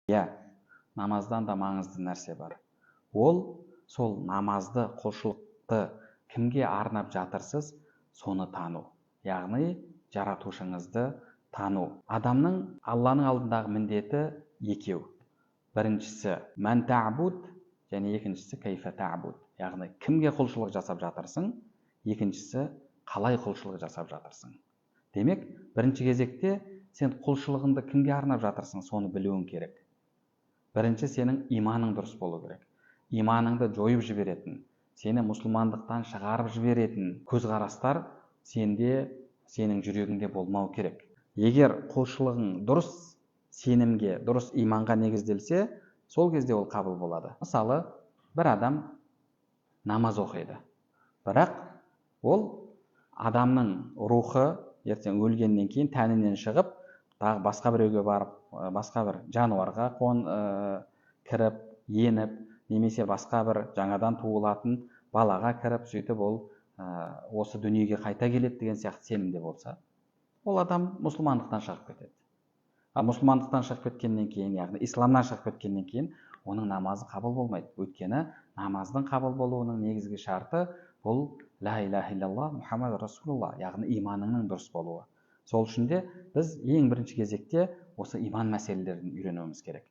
Иә, намаздан да маңызды нәрсе бар. Ол сол намазды, құлшылықты кімге арнап жатырсыз, соны тану. Яғни жаратушыңызды тану. Адамның Алланың алдындағы міндеті екеу. Біріншісі мән та'буд және екіншісі кайфа та'буд. Яғни кімге құлшылық жасап жатырсың, екіншісі қалай құлшылық жасап жатырсың. Демек, бірінші кезекте сен құлшылығыңды кімге арнап жатырсың, соны білуің керек. Бірінші сенің иманың дұрыс болу керек. Иманыңды жойып жіберетін, сені мұсылмандықтан шығарып жіберетін көзқарастар сенде, сенің жүрегіңде болмау керек. Егер құлшылығың дұрыс сенімге, дұрыс иманға негізделсе, сол кезде ол қабыл болады. Мысалы, бір адам намаз оқиды. Бірақ ол адамның рухы ертең өлгеннен кейін тәнінен шығып, тағы басқа біреуге барып, басқа бір жануарға кіріп, еніп, немесе басқа бір жаңадан туылатын балаға кіріп, сөйтіп ол осы дүниеге қайта келеді деген сияқты сенімде болса, ол адам мұсылмандықтан шығып кетеді. А мұсылмандықтан шығып кеткеннен кейін, яғни исламнан шығып кеткеннен кейін оның намазы қабыл болмайды. Өйткені намаздың қабыл болуының негізгі шарты бұл ла иляха иллаллах Мұхаммад расулуллах, яғни иманыңның дұрыс болуы. Сол үшін де біз ең бірінші кезекте осы иман мәселелерін үйренуіміз керек.